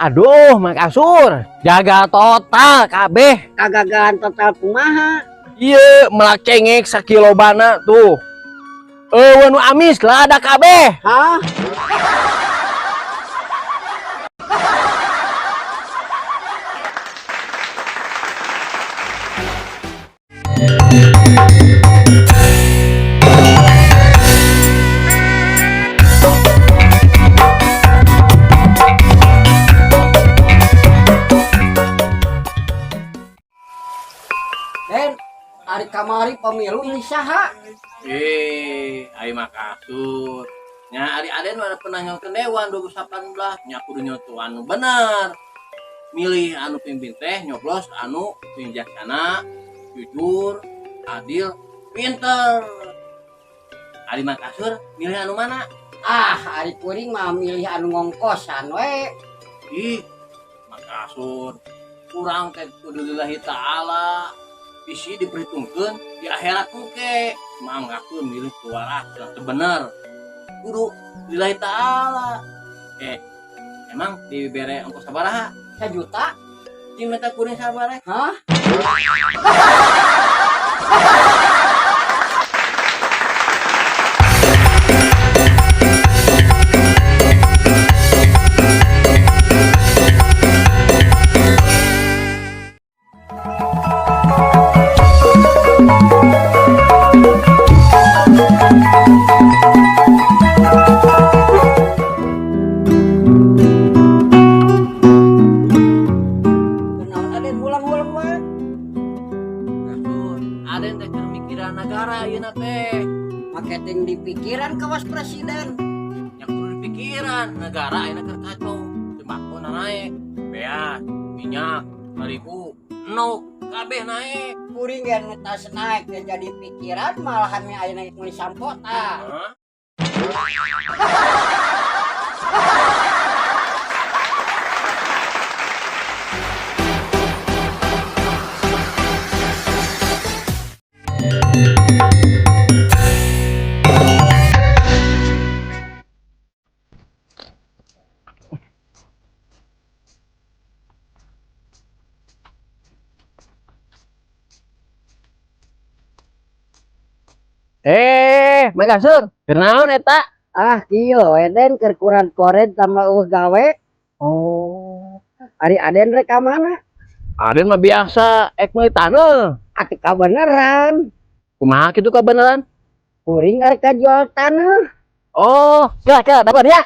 Aduh, Mang Kasur, jaga total kabeh. Kagagalan total kumaha? Iya, melak cengek sakilobana tuh. Eueuh nu amis lah ada kabeh. Hah? Den, ari kamari pemilu ini saha? Ari Mang Kasur. Nya ari Aden mah pernah nyontoh dewan 2018, nya kudu nyontoh anu bener. Milih anu pimpin teh nyoblos anu bijaksana, jujur, adil, pinter. Ari Mang Kasur milih anu mana? Ah, ari kuring mah milih anu ngongkosan we. Ih, Mang Kasur, kurang teh kudu lillahi ta'ala. Bisi diperhitungkeun di akhirat engke. Mang Kasur milih suara teu bener. Kudu lillahi ta'ala. Emang dibere ongkos sabaraha? Sejuta? Cing minta kuring sabaraha? Hah? Kunaon Aden ulang-ulang wae? Kasur, Aden teh keur mikiran negara ayeuna teh. Marketing di pikiran kawas presiden. Nya kudu dipikiran negara ayeuna keur kacau. Sembako naik, beas, minyak, 1000, endog, kabeh naik. Kuring ge nu tas naik teh jadi pikiran malahan mi ayeuna meuli sampo tah. Hah? Mang Kasur, kunaon eta? Ah, kieu we Den keur kurang koren tambah eueuh gawe. Oh. Ari Aden rek ka mana? Aden mah biasa ek meuli taneuh. Atuh kabeneran. Kumaha kitu kabeneran? Kuring arek jual taneuh. Oh, kira kira dapat ya.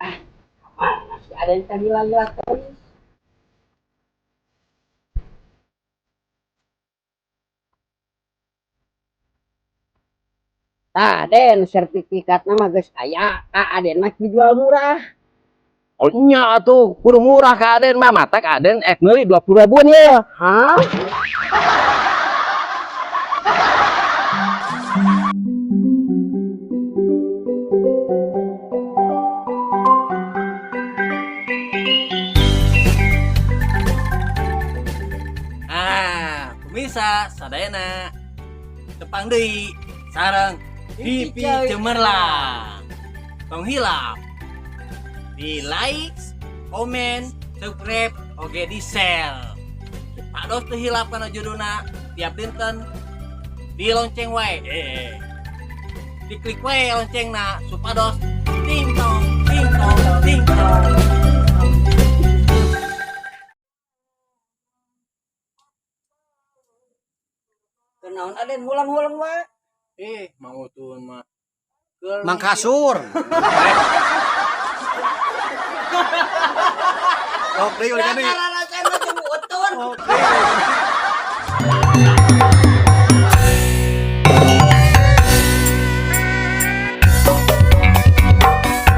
Ah, si Aden tadi lagi teuing. Tah, Den, sertifikatna mah geus aya. Ah, Aden mah dijual murah. Oh nya atuh, kudu murah ka Aden mah, matak Aden ek meuli 20 ribuan ya. Hah? Ah, pemirsa sadayana tepang deui sareng TV Cemerlang. Tong hilap di like, komen, subscribe, oge di share. Pados teu hilap kana judulna tiap dinten di lonceng wae. Diklik wae loncengna supados ting tong ting tong ting tong. Kunaon Aden hulang-hulang wae? Mang Utun mah. Mang Kasur. Oke, udah nih. Karena saya mah jeung Utun. Oke.